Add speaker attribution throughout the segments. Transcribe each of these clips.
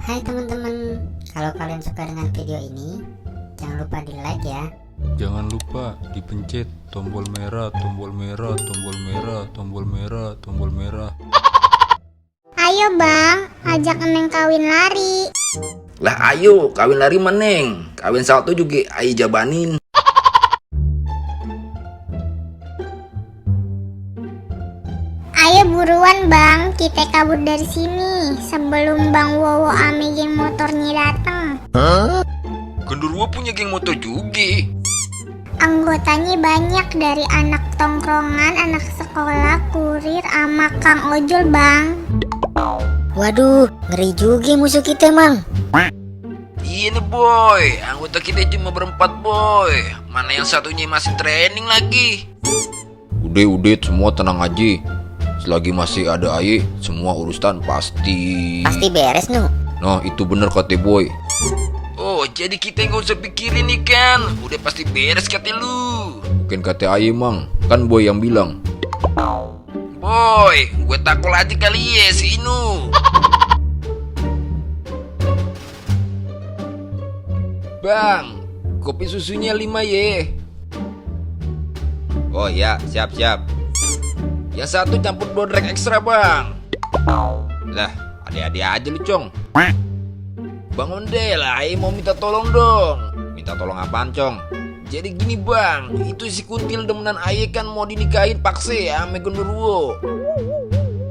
Speaker 1: Hai teman-teman, kalau kalian suka dengan video ini, jangan lupa di like ya.
Speaker 2: Jangan lupa dipencet tombol merah, tombol merah, tombol merah, tombol merah, tombol merah.
Speaker 3: Ayo bang, ajak Neng kawin lari.
Speaker 4: Lah ayo kawin lari meneng. Kawin satu juga ayo jabanin.
Speaker 3: Ayo buruan bang, kita kabur dari sini sebelum Bang Wowo ame geng motornya datang.
Speaker 4: Genderuwo punya geng motor juga.
Speaker 3: Anggotanya banyak dari anak tongkrongan, anak sekolah, kurir, ama Kang Ojol bang.
Speaker 1: Waduh, ngeri juga musuh kita, Mang.
Speaker 4: Iya nih boy, anggota kita cuma berempat boy. Mana yang satunya masih training lagi. Udah semua tenang aja. Selagi masih ada Aye, semua urusan pasti
Speaker 1: beres, Nu.
Speaker 4: Nah itu bener kata boy. Oh jadi kita nggak usah pikirin nih kan. Udah pasti beres kata lu. Bukan kata Aye mang, kan boy yang bilang. Boy, gue takut aja kali ya si Inu. Bang, kopi susunya 5 ye. Oh ya, siap. Yang satu campur bodrek ekstra bang. Lah, adik-adik aja lu cong. Bang Onde lah, mau minta tolong dong. Minta tolong apaan cong? Jadi gini bang, itu si kuntil demenan Aye kan mau dinikahin pakse ya sama genderuwo.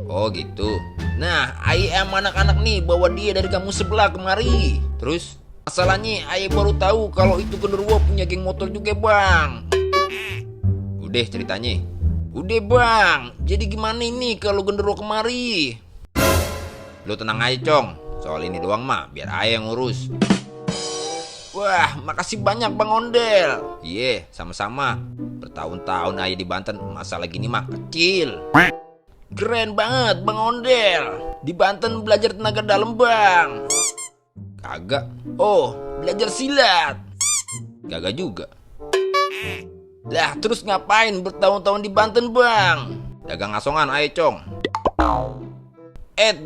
Speaker 4: Oh gitu. Nah, Aye sama anak-anak nih bawa dia dari kampung sebelah kemari. Terus masalahnya Aye baru tahu kalau itu genderuwo punya geng motor juga bang. Udah ceritanya. Udah bang, jadi gimana ini kalau genderuwo kemari? Lu tenang aja cong, soal ini doang mah biar Aye yang ngurus. Wah, makasih banyak Bang Ondel. Iya, sama-sama. Bertahun-tahun Aye di Banten, masalah gini mah kecil. Keren banget Bang Ondel. Di Banten belajar tenaga dalam bang. Kagak. Oh, belajar silat. Kagak juga. Lah terus ngapain bertahun-tahun di Banten bang? Dagang asongan Aye cong.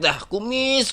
Speaker 4: Dah kumis.